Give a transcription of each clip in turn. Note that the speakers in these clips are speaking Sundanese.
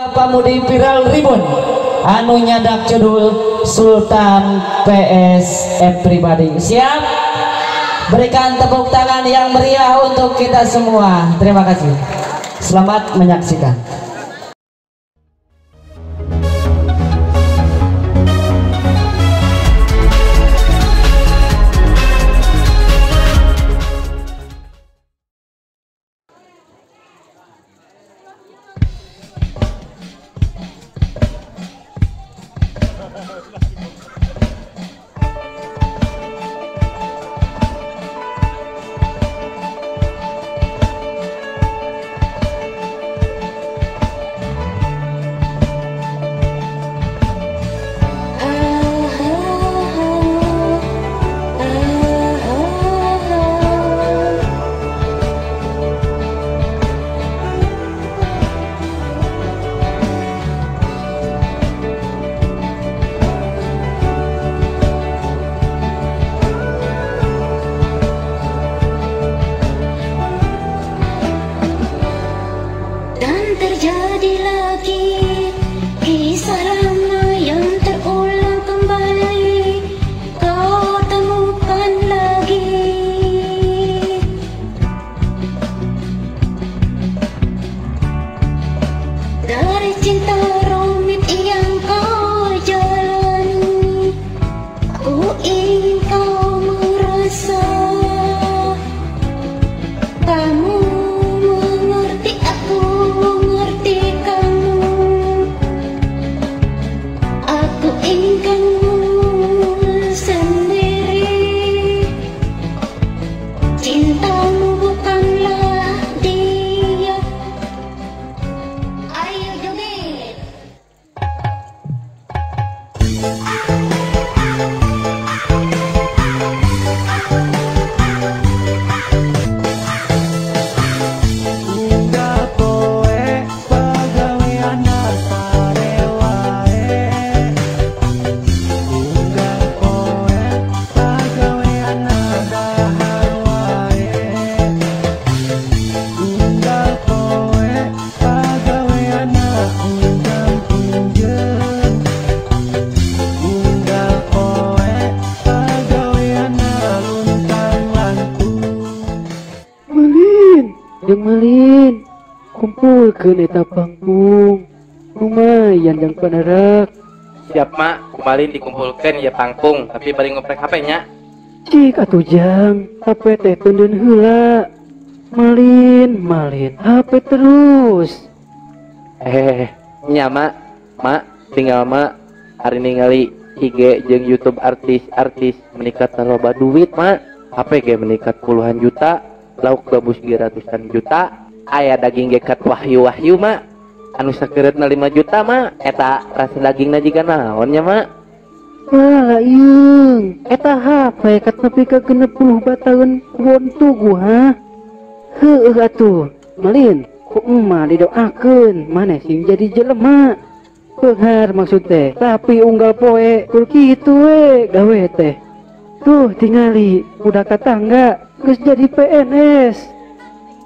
Pamudi viral ribun anu nyadak judul Sultan PS Everybody. Siap? Berikan tepuk tangan yang meriah untuk kita semua. Terima kasih. Selamat menyaksikan. Terjadi lagi kisah lama yang terulang kembali, kau temukan lagi. Dari cinta rumit yang kau jalani, aku ingin kau merasa kamu mengerti, aku mengerti kamu. Aku ingin kamu sendiri. Cintamu bukanlah dia. Ayo joget. Jeung malin kumpulkeun eta pangpung, lumayan jang panerak. Siap mak, kumalin dikumpulkeun ya pangpung, tapi bari ngoprek HP nya. Cik atuh jang, HP teh teundeun heula. Malin, malin, HP terus. Nya mak, mak tinggal mak hari ningali IG jeung YouTube artis-artis meningkat loba duit mak. HP ge meningkat puluhan juta. Lauk gabus ge ratusan juta, aya daging gekat wahyu-wahyu mak, anu sakeureutna 5 juta mak, eta rasa dagingna jiga naon nya mak? Wah yeung, eta HP kat nepi ka 60 bataun won tugu ha. Heueuh atuh, malin, ku emak didoakeun maneh sing jadi jelema. Beunghar maksud teh, tapi unggal poe kul kitu we gawe teh. Tuh tingali budak tetangga geus jadi PNS.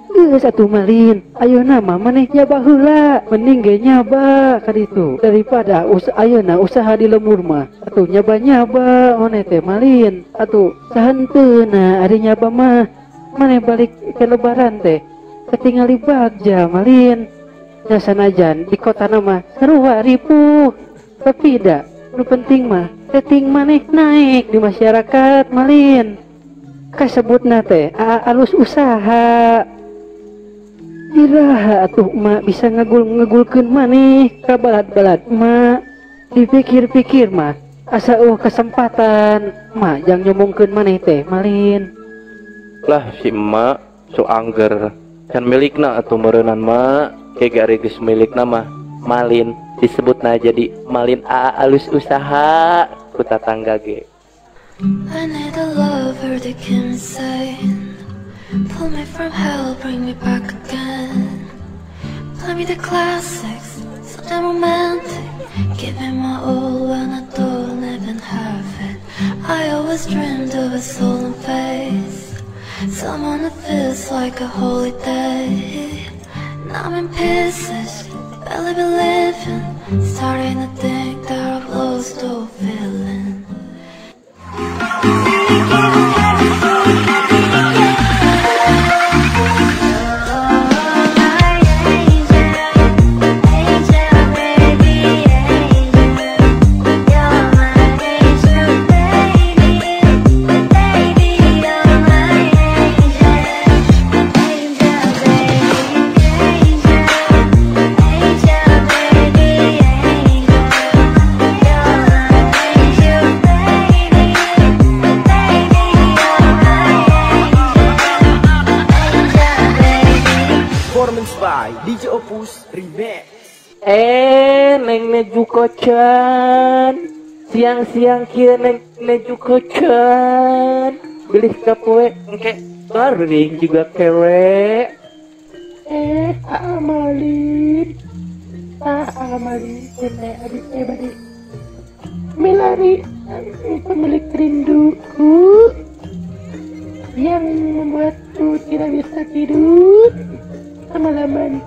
Geus atuh malin, ayeuna mah maneh nyaba heula, mending ge nyaba ka ditu daripada ayeuna usaha di lembur mah. Atuh nyaba-nyaba maneh teh malin, atuh sahenteuna ari nyaba mah maneh balik ke lebaran teh ketingali bagja malin. Nya sanajan di kotana mah sarua ripuh, tapi da nu penting mah rating maneh naik di masyarakat malin. Kasebutna teh alus usaha. Iraha atuh emak bisa ngagul-ngagulkeun maneh ka balad-balad emak. Dipikir-pikir mah asa eueuh kesempatan emak jang nyomongkeun maneh teh malin. Lah si emak so angger can milikna atuh meureunnan mak, ke ari geus milikna mah malin disebutna jadi malin alus usaha ku tatangga ge. I need a lover that can sane. Pull me from hell, bring me back again. Play me the classics, something romantic. Give me my all when I don't even have it. I always dreamed of a solemn face, someone that feels like a holiday. Now I'm in pieces, Barely believing, starting to think that I've lost all feeling. By DJ Opus Remix. Neng Nezuko Chan, siang-siang kieu Neng Nezuko Chan, bilih kapoe engke garing juga kewe. Amalin, amalin, teh abi teh bari milari pemilik rinduku yang membuatku tidak bisa tidur semalaman.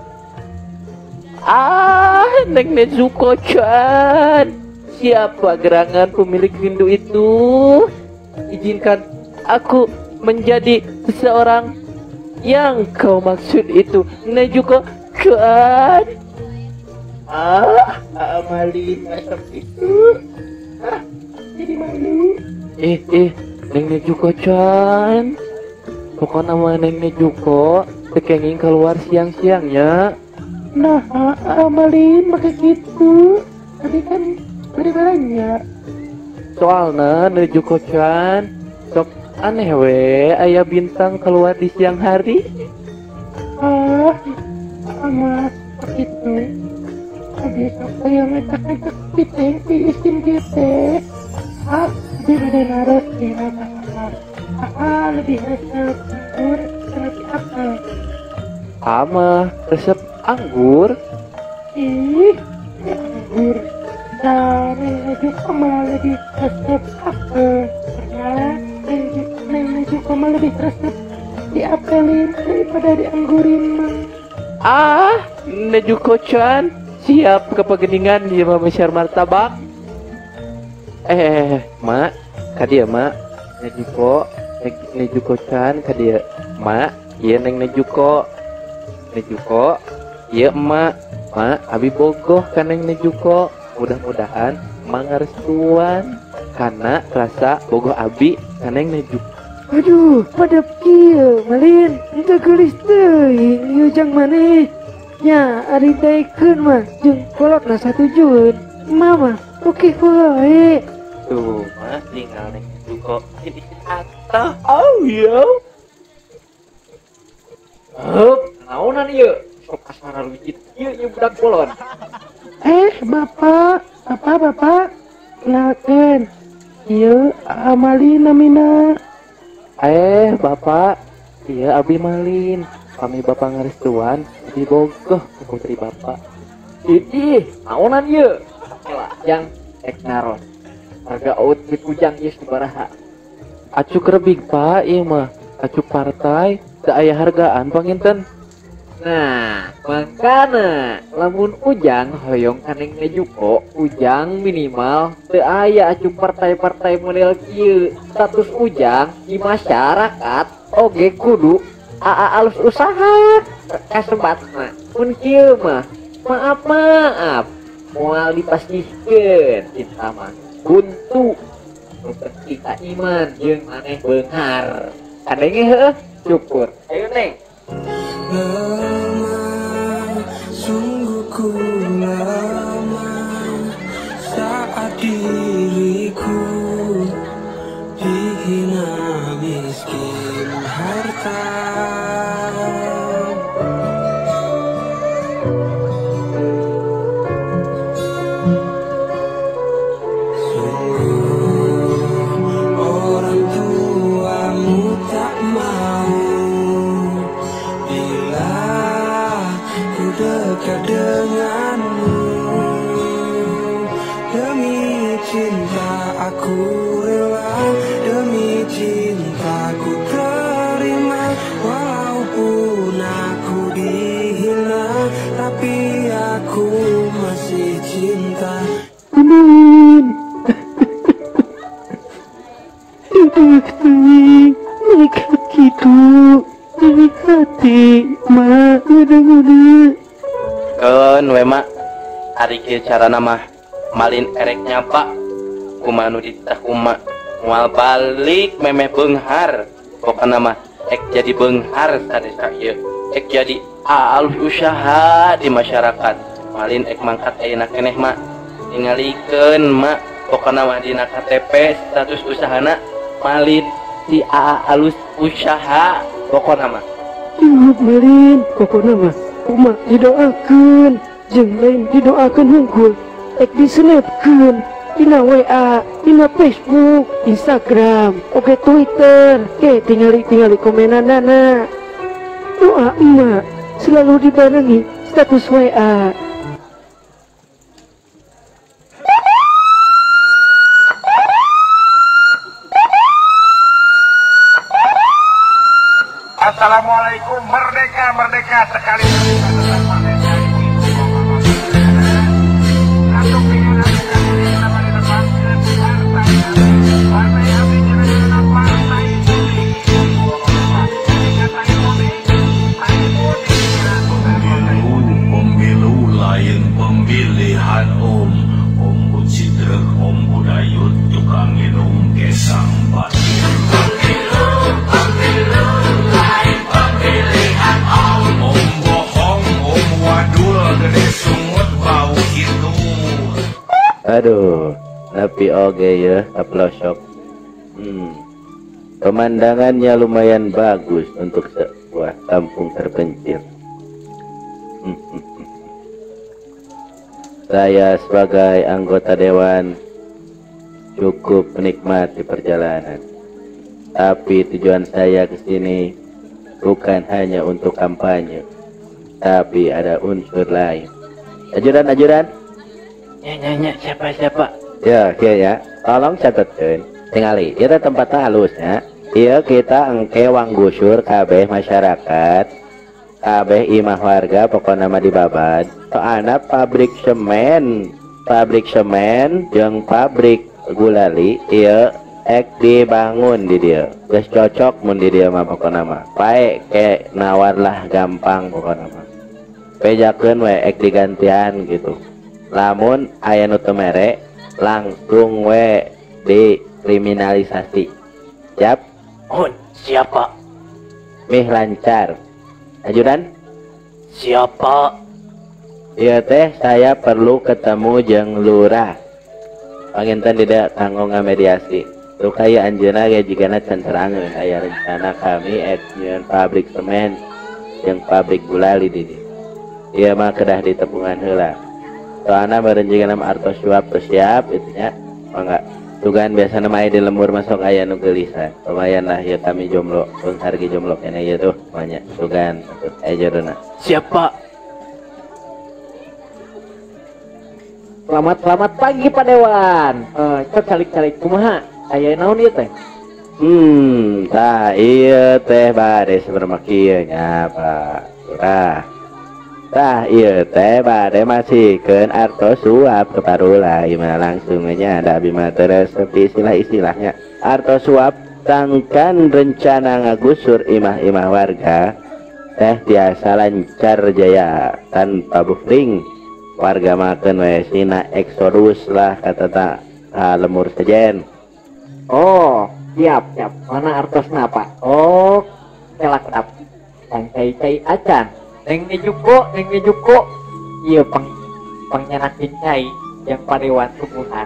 Neng Nezuko Chan, siapa gerangan pemilik rindu itu? Izinkan aku menjadi seseorang yang kau maksud itu, Nezuko Chan. Amalin macam itu. Jadi malu. Neng Nezuko Chan, pokoknya nama Neng Nezuko kenging keluar siang-siangnya. Nah, Amalin pakai gitu. Tadi kan beri belanja. Soalnya Nezuko Chan sok aneh we, ayah bintang keluar di siang hari. Amat begitu. Besok saya ngacak-ngacak piteng piisin gitu. Di badan harus kira lebih resep anggur lebih apel. Ama resep anggur? Ih, anggur. Nah, Neng Nezuko malah lebih resep apel. Karena Neng Nezuko malah lebih resep diapelin daripada dianggurin mah. Nezuko Chan siap kepegeningan dia mama share martabak. Mak, kadia mak, Nezuko, Nezuko Chan kadia mak, iya Neng Nezuko, Nezuko, iya emak, mak, abi bogoh ka Neng Nezuko, mudah-mudahan emak ngarestuan karena rasa bogoh abi ka Neng Nezuko. Aduh, pada kieu malin, teu geulis teuing ieu jang maneh. Nya ari daekeun mah jeung kolotna satujueun. Mama, oke wae. Tuh, mah tinggal Neng Nezuko ini atah. Oh yo. Hup, naonan ieu? Sok kasara lucit ieu ieu budak bolon. Bapak, bapak, kenalkeun. Ieu Amalin namina. Bapak, ieu abi Malin. Kami bapak ngarestuan di bogoh ke putri bapak. Ih, naonan ieu? Yang ek naros. Harga outfit ujang ieu sabaraha? Acuk rebig pak ieu mah, acuk partai teu aya hargaan panginten. Nah, mangkana lamun ujang hoyong ka Neng Nezuko, ujang minimal teu aya acuk partai-partai model kieu. Status ujang di masyarakat oge kudu aa alus usaha kasebatna. Mun kieu mah maaf maaf moal dipastikeun cinta mah buntu. Nu penting ka iman jeung maneh beunghar. Kadenge heueuh, syukur. Ayo Neng. Lemah, sungguh ku lemah saat diriku dihina miskin harta. Sungguh orang tuamu tak mau bila ku dekat denganmu. Demi cinta aku rela, demi cinta ku terima. Walaupun aku dihina, tapi tapi aku masih cinta. Amin. Nekat gitu dari hati ma udah. Keun we ma, ari kieu carana mah malin erek nyapa kumaha nu dititah kuma moal balik memeh beunghar. Pokona mah ek jadi beunghar sadesa ieu, ek jadi alus usaha di masyarakat. Malin ek mangkat ayeuna keneh ma, tingalikeun ma, pokona mah dina KTP status usahana malin si AA alus usaha pokona mah. Yuh malin pokona mah kumaha didoakeun jeung lain didoakeun hungkul, ek disenepkeun dina WA, dina Facebook, Instagram, oke Twitter, ke tingali-tingali komenanana. Doa emak selalu dibarengi status WA. Assalamualaikum, merdeka, merdeka sekali. Pemilu, pemilu lain pemilihan om. Om Ucidrek, Om Budayut, tukang minum kesang batir. Pemilu, pemilu lain pemilihan om. Om bohong, om wadul, gede sungut bau gitu. Aduh, tapi oge ya, pelosok. Pemandangannya lumayan bagus untuk sebuah kampung terpencil. Saya sebagai anggota dewan cukup menikmati perjalanan. Tapi tujuan saya ke sini bukan hanya untuk kampanye, tapi ada unsur lain. Ajuran, ajuran. Ya, ya, ya, siapa, siapa? Ya, oke ya. Tolong catatkan. Tingali, kita tempatnya halusnya. Iya, kita engke wang gusur kabeh masyarakat, kabeh imah warga pokokna mah dibabad. Soalna pabrik semen jeung pabrik gulali ieu ek dibangun di dieu. Geus cocok mun di dieu mah pokokna mah. Pae ke nawar lah gampang pokokna mah. Bejakeun we ek digantian gitu. Lamun aya nu teu mere langsung we dikriminalisasi. Siap? Oh, siapa? Mih lancar. Ajudan? Siapa? Iya teh, saya perlu ketemu jeung lurah. Panginten tidak kanggo ngamediasi. Tuh kaya anjeunna ge jigana can terangeun aya rencana kami ek nyieun pabrik semen jeung pabrik gulali di dieu. Ieu mah kedah ditepungan heula. Soalna meureun jigana mah artos suap teu siap itu nya. Mangga. Tugan biasana mah aya di lembur masuk aya nu geulisan. Lumayan lah ieu kami jomblo, beunghar ge jomblo keneh ieu tuh banyak. Tugan aya jodona. Siapa? Selamat pagi Pak Dewan. Cok calik-calik kumaha? Aya naon ieu teh? Tah ieu teh bade sebenarnya kieu nya Pak Lurah. Tah ieu teh bade masihkeun artos suap ke parula ieu mah langsung nya da abi mah teu resep istilah-istilahnya. Artos suap tangkan rencana ngagusur imah-imah warga teh tiasa lancar jaya tanpa buffering. Warga makan we sina eksodus lah kata tak lemur sejen. Oh, siap siap. Mana artosna Pak? Oh, kelak tap. Cai cai acan. Neng Nejuko, Neng Nejuko. Iya pangnyenakin cai yang padewan suguhan.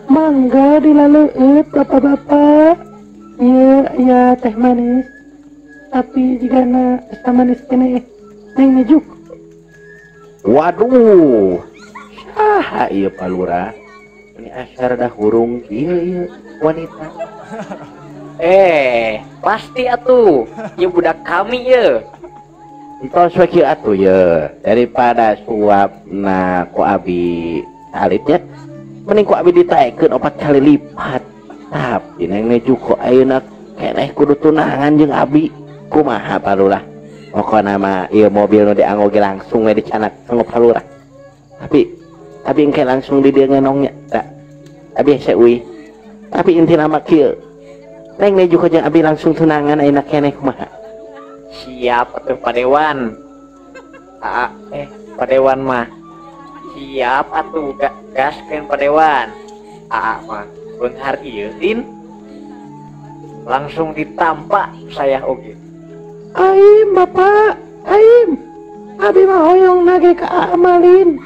Mangga dilaleueut bapak-bapak. Iya, iya teh manis. Tapi jigana teh manis keneh Neng Nejuk. Waduh. Saha ieu Pak Lurah? Ini asyar dah hurung ieu ieu wanita. Pasti atuh. Ieu budak kami ieu. Entos we kieu atuh ye, daripada suapna ku abi alitnya mending ku abi ditaekeun 4 kali lipat. Tapi Neng Nejuko ayeuna keneh kudu tunangan jeung abi. Kumaha Pak Lurah? Pokona mah ieu mobil nu dianggo ge langsung we dicanak kanggo Pak Lurah. Tapi engke langsung di dieu ngenongnya. Da. Abi hese euy. Tapi intina mah kieu. Neng Nejuko jeung abi langsung tunangan ayeuna keneh kumaha? Siap atuh Pak Dewan. Pak Dewan mah. Siap atuh gaskeun Pak Dewan. Aa mah beunghar ieu tin. Langsung ditampak saya oge. Aim bapak, aim. Abi mah hoyong nage ka Amalin.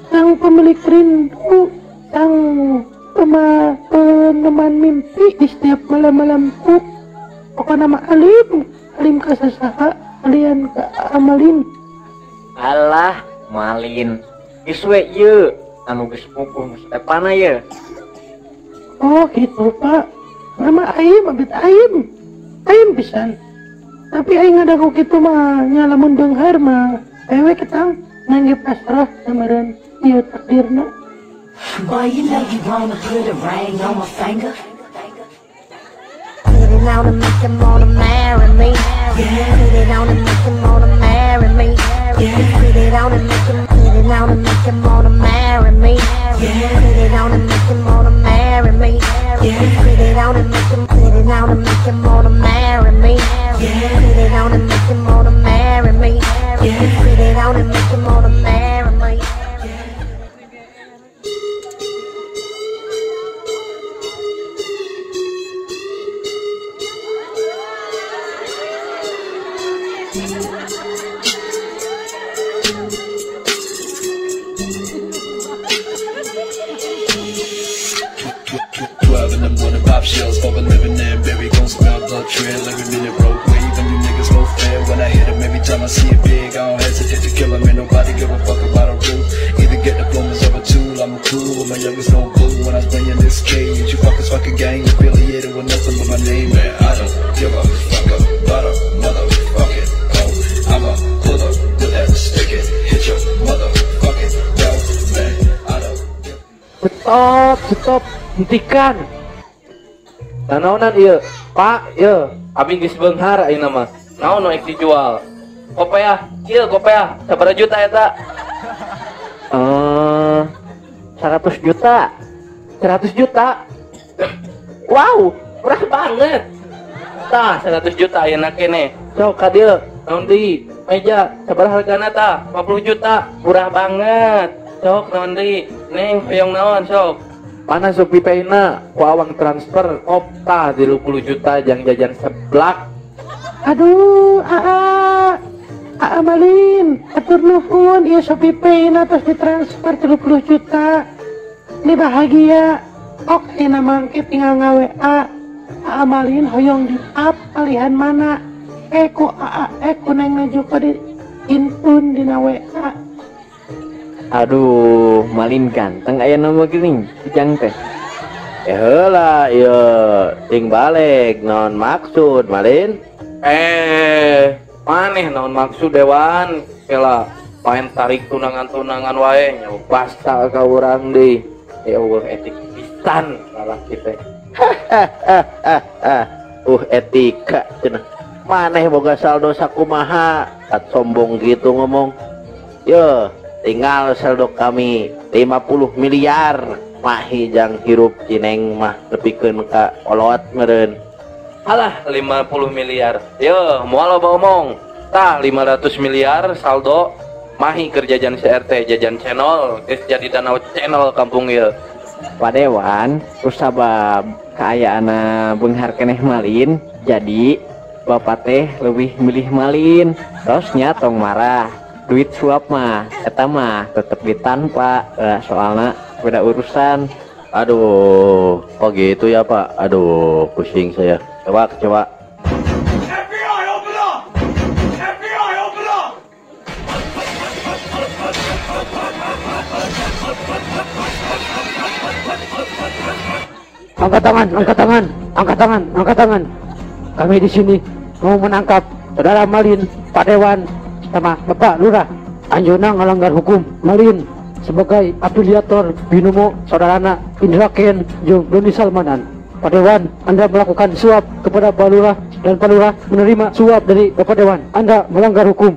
Sang pemilik rindu, sang peneman mimpi di setiap malam-malamku. Pokokna mah alim, alim ka sasaha, alian ka Amalin. Alah, Malin. Geus we ieu, anu geus puguh Stepana ye. Oh gitu pak, nama aim, abit aim, aim pisan. Tapi aing ngadaku kitu mah nya lamun beunghar mah ewe ketang nangge pasrah samaran ieu takdirna. Boy, you know you wanna put a ring on my finger. Put it on and make him wanna marry me. Put it on and make him wanna marry me. Put it on and make him, put it on and make him wanna marry me. Put it on and make him wanna marry me. Put it on and make him, put it on and make him wanna marry me. Put it on and make him wanna marry me. Put it on and make him wanna marry me. Shells for a living there, baby, gon' smell blood trail every minute, road wave, and you niggas go fair when I hit 'em. Every time I see it big, I don't hesitate to kill 'em. Ain't nobody give a fuck about a rule. Either get diplomas or a tool. I'm a cool with my youngest no blue when I was playing this cage. You fuckers fucking gang affiliated with nothing but my name, man. I don't give a fuck about a motherfucking hoe. I'ma pull up with that stick and hit your motherfucking bell, man. I don't give. Stop, stop, hentikan. Nanaonan ieu, Pak, ieu abi geus beunghar ayeuna mah. Naon nu ek dijual? Kopeah, ieu kopeah sabaraha juta eta? 100 juta. 100 juta. Wow, murah banget. Tah, 100 juta ayeuna keneh. Sok ka dieu, naon deui? Meja sabaraha hargana tah? 50 juta, murah banget. Sok naon deui? Neng hoyong naon sok? Mana Shopee Pay-na? Ku awang transfer opta 30 juta jang jajan seblak. Aduh, aa Malin, atur nuhun ieu Shopee Pay-na tos ditransfer 30 juta. Ini bahagia. Oke, na mangke tinggal nga-WA. Aa Malin hoyong di up palihan mana? Ku aa ku Neng Nejuko di intun dina WA. Aduh, Malin ganteng aya nama geuning ujang teh. Heula ieu ting balik naon maksud Malin? Maneh naon maksud Dewan? Kela main tarik tunangan-tunangan wae nya basa ka urang deui. Ya Allah etik pisan lalaki teh. Etika cenah. Maneh boga saldo sakumaha? Kat sombong gitu ngomong. Yo, tinggal saldo kami 50 miliar. Mahi jang hirup cineng mah nepikeun ka kolot meureun. Alah 50 miliar. Yo, moal loba omong. Tah 500 miliar saldo mahi keur jajan CRT, jajan channel, geus jadi danau channel kampung ieu. Pak Dewan, kusabab kaayaanna beunghar keneh Malin, jadi bapak teh leuwih milih Malin. Terus nya tong marah. Duit suap mah eta mah tetep ditanpa, soalna beda urusan. Aduh, kok gitu ya Pak? Aduh, pusing saya. Coba, coba. FBI, open up! FBI, open up! Angkat tangan, angkat tangan, angkat tangan, angkat tangan. Kami di sini mau menangkap saudara Malin, Pak Dewan, sama Bapak Lurah. Anjeunna ngalanggar hukum malin sebagai afiliator binomo saudarana Indra Ken jeung Doni Salmanan. Pak Dewan, Anda melakukan suap kepada Pak Lurah dan Pak Lurah menerima suap dari Bapak Dewan. Anda melanggar hukum.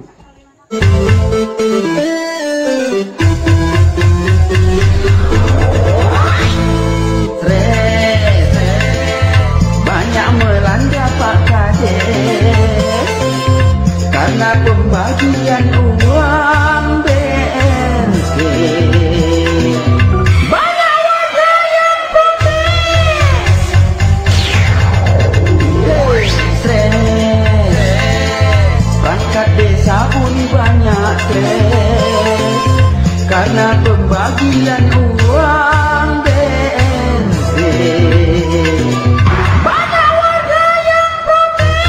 Banyak melanda Pak Kades karena pembagian uang BLT. Banyak warga yang protes, stres, perangkat desa pun banyak stres karena pembagian uang BLT. Banyak warga yang protes.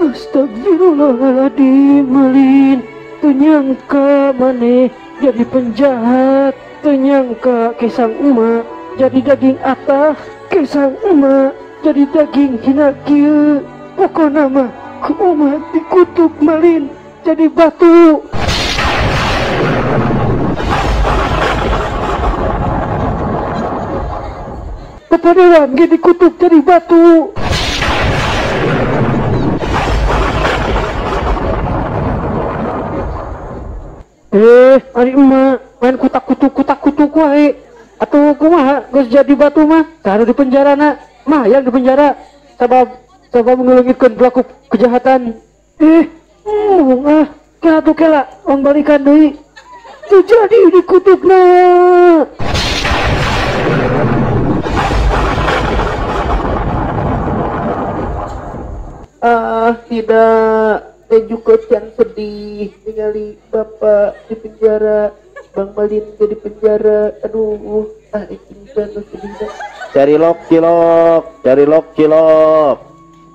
Astagfirullahaladzim, malin. Teu nyangka maneh jadi penjahat. Teu nyangka kesang emak jadi daging atah. Kesang emak jadi daging hina kieu. Pokona mah ku emak dikutuk malin jadi batu. Bapak Dewan ge dikutuk jadi batu. Ari emak main kutak-kutuk wae. Atuh kumaha geus jadi batu mah, saha di penjara na? Mah yang di penjara sabab ngeleungitkeun pelaku kejahatan. Embung ah, kela tuh kela, uang balikan deui. Teu jadi dikutukna. Ah, tidak. Teju Kocan sedih ningali bapak di penjara, Bang Malin jadi penjara. Aduh, ah cinta tuh sedih. Cari lok cilok, cari lok cilok.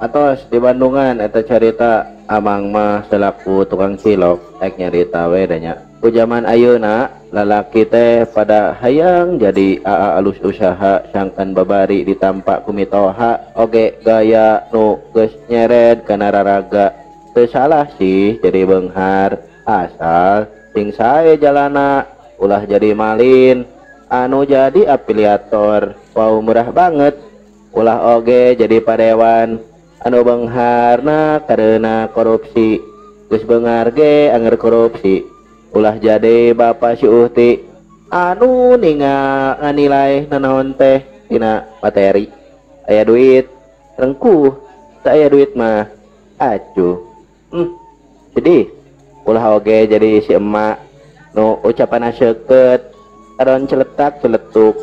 Atos di Bandungan eta carita amang mah selaku tukang cilok ek nyarita we da nya. Ku jaman ayeuna lalaki teh pada hayang jadi aa alus usaha sangkan babari ditampak ku mitoha oge gaya nu geus nyered kana raraga. Teu salah sih jadi beunghar asal sing sae jalana ulah jadi malin anu jadi afiliator wow murah banget ulah oge jadi padewan anu beungharna karena korupsi geus beunghar ge anger korupsi ulah jadi bapak si uhti anu ningal nganilai nanaon teh tina materi aya duit rengkuh teu aya duit mah acuh. Jadi ulah oge jadi si emak nu ucapan seukeut karon celetak celetuk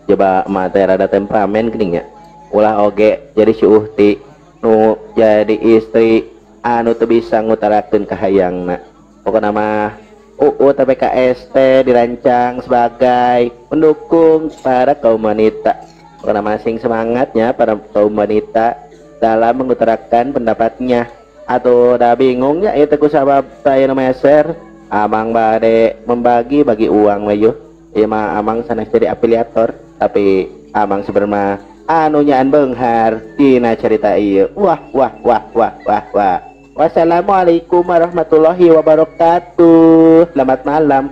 coba emak teh rada temperamen geuning nya. Ulah oge jadi si uhti nu jadi istri anu teu bisa ngutarakeun kahayangna. Pokona mah UU TPKS teh dirancang sebagai pendukung para kaum wanita. Pokona mah sing semangatnya para kaum wanita dalam mengutarakan pendapatnya. Atau udah bingungnya itu ku sabab saya meser amang bade membagi-bagi uang we yuh. Ieu mah amang sanes jadi afiliator tapi amang sebenarnya anu nyaan beunghar dina carita ieu. Wah wah wah wah wah wah. Wassalamualaikum warahmatullahi wabarakatuh. Selamat malam.